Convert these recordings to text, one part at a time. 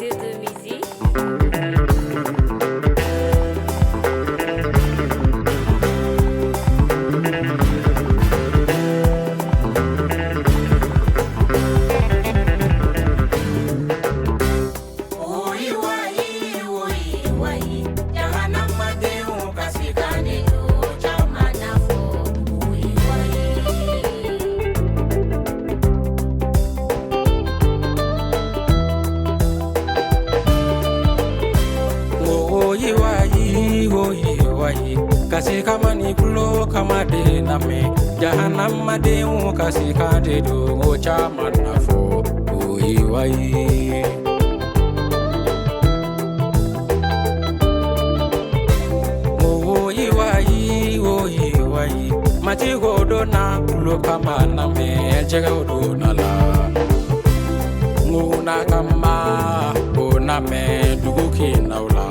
De musique. Kasi kama ni kulo kama de name jahanama denw kasi kan de don o caman na fɔ o ye wayi. O ye wayi, o ye wayi, matigo donna kulo kama name jɛgɛw donna la ŋuna kama o namɛ dugu kinnaw la.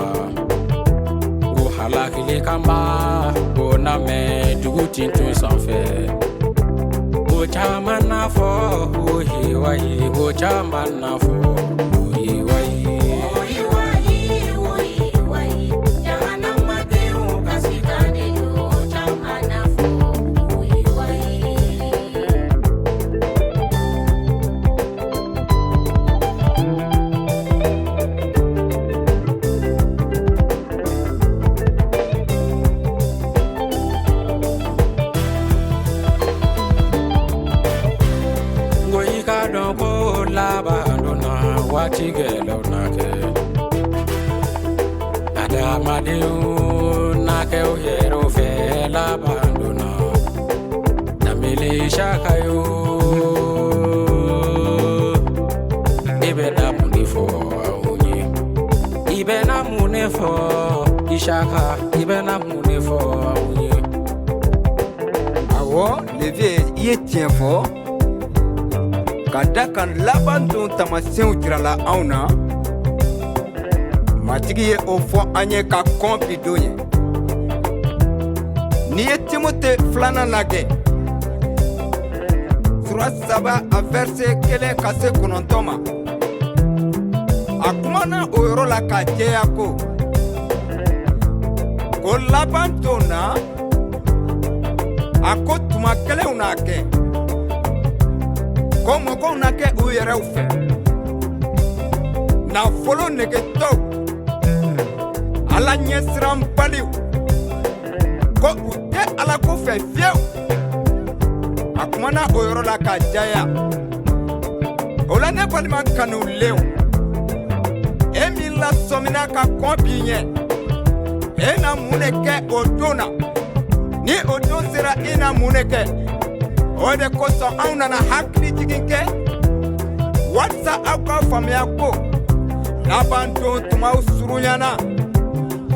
Halakili kama o namɛ dugu tintun sanfɛ o caman na fɔ o ye wayi, o caman na fɔ o ye wayi. Ko laban donna waati gɛlɛnw na kɛ adamadenw na kɛ u yɛrɛw fɛ laban donna danbele saka yo i bɛ na mun de fɔ aw ye, i bɛ na mun de fɔ Isaka, i bɛ na mun de fɔ aw ye. Awɔ, Levi, i ye tiɲɛ fɔ. Ka da kan laban don taamasiyɛnw jirala anw na, Matigi ye o fɔ an ye ka kɔn bi don ye. N'i ye Timote filanan lajɛ sura 3 a verset 1 ka se 9 ma, a kumana o yɔrɔ la k'a jɛya ko laban don na, a ko tuma kelenw n'a kɛ ko mɔgɔw na kɛ u yɛrɛw fɛ, nafolo negetɔw, Ala ɲɛsiranbaliw, ko u tɛ Ala ko fɛ fiyewu. A kumana o yɔrɔ la k'a jɛya. O la, ne balima kanulenw, e min lasɔmina ka kɔn bi ɲɛ, e na mun de kɛ o don na? Ni o don sera, i na mun de kɛ? O de kosɔn anw nana hakili jigin kɛ walisa aw ka faamuya ko laban don tumaw surunyana.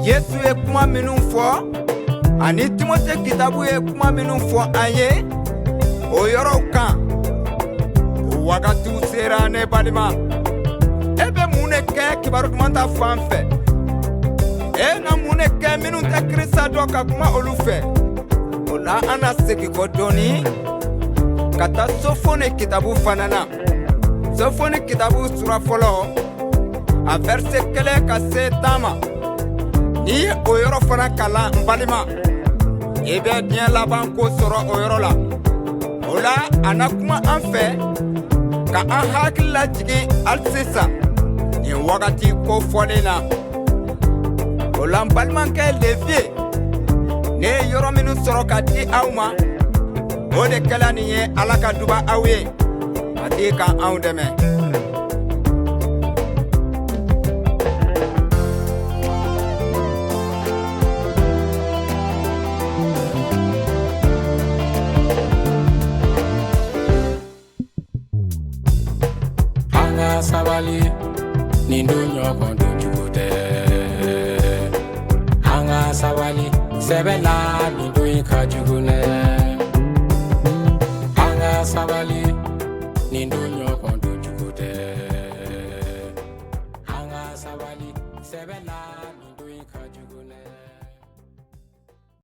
Yesu ye kuma minnu fɔ ani Timote kitabu ye kuma minnu fɔ an ye o yɔrɔw kan, o wagatiw sera. Ne balima, e bɛ mun de kɛ kibaru duman ta fan fɛ? E na mun de kɛ minnu tɛ Kirisa dɔn ka kuma olu fɛ? O la, an na segin kɔ dɔɔni ka taa Sofoni kitabu fana na. Sofoni kitabu sura fɔlɔ a verset 1 ka se 10 ma. N'i ye o yɔrɔ fana kalan, n balima, i bɛ diɲɛ laban ko sɔrɔ o yɔrɔ la. O la, a na kuma an fɛ ka an hakili lajigin hali sisan nin wagati ko fɔlen na. O la, n balimakɛ Levi, ne ye yɔrɔ minnu sɔrɔ ka di aw ma, o de kɛla nin ye. Ala ka duba aw ye, Matigi ka anw dɛmɛ. An ka sabali, nin don ɲɔgɔn don jugu tɛ. An ka sabali sɛbɛ la, nin don in ka jugu dɛ.